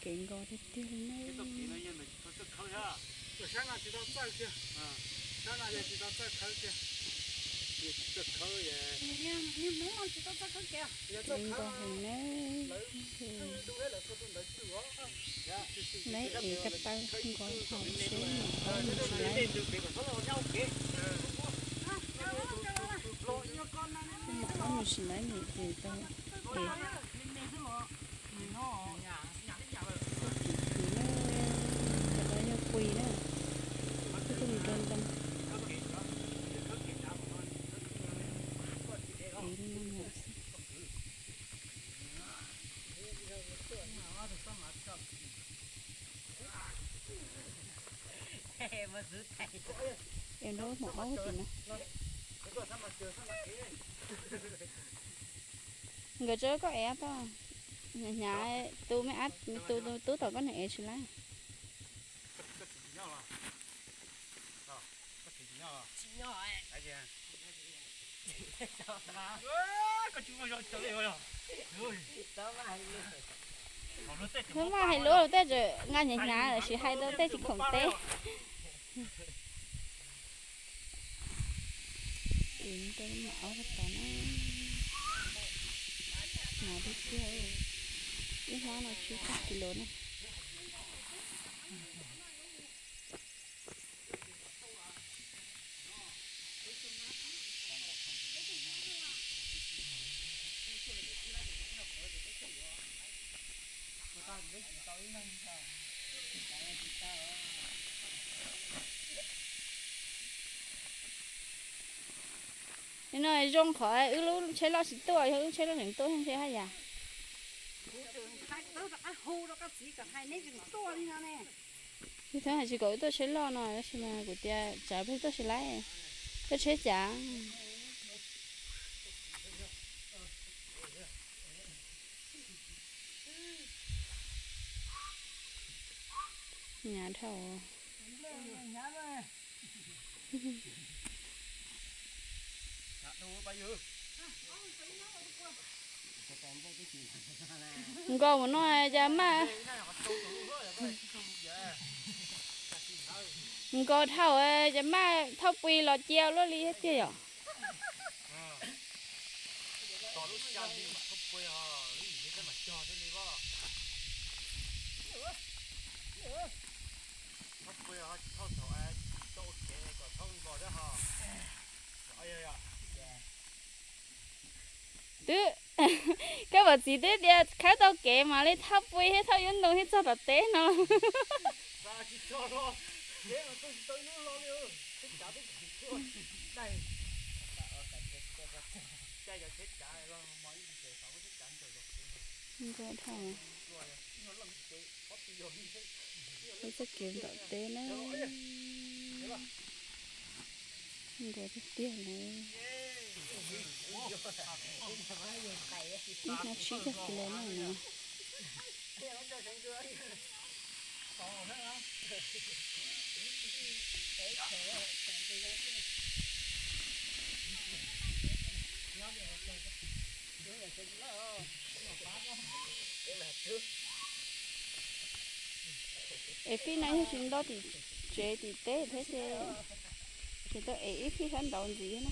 Kev nkos tiag tiag li na. Kev nkos heev na. Lawv ev ko taw nkos thaum seb mus tau mus tsis laiv. Mus tsis laiv nim ces tau ev. Txoj kev khwv na, cov no yog pui na, ib tug nrog ntoo. Ev li no xwb. Ev nrog maum aub tim no. Nkawd tso koj ev tau. Hnyav hnyav, tus me ab, tus tub tom koj niam ev tsis laiv. Hnub maj hais lus tej tseem nqa hnyav hnyav lawm sis hais tau tej tsis khoom teb. Ev rau maum aub tod na. Hnyav tiag tiag. Ib hnab no tsib caug kis lus na. Nim no zoo qhov wb lub tsheb loj tsis tuaj, yog wb tsheb loj tseem tuaj thiab ntshe haj yam. Yus txhob hais tsis kom wb tuaj tsheb loj no tab sis mas kuv tias tsam peb tuaj tsis laib, tuaj tsheb cas. Hnyav dhau. Nkos mus no cas maj, nkos dhau cas maj thauj pui los cia luaj li tiag yom. Twb, koj pom txiv twb tias khawb tau kev mam li thauj pui thiab thauj yub ntoo thiab txog tom teb no. Nkos dhau. Peb txoj kev ntaus teb na. Nkos tiag tiag na. Ib hnab tsib caug kis lus na no. Es fij no yog tsis nto tim tsev tim teb thiab ces tsis tau es ib fij sab nraud ntxiv na.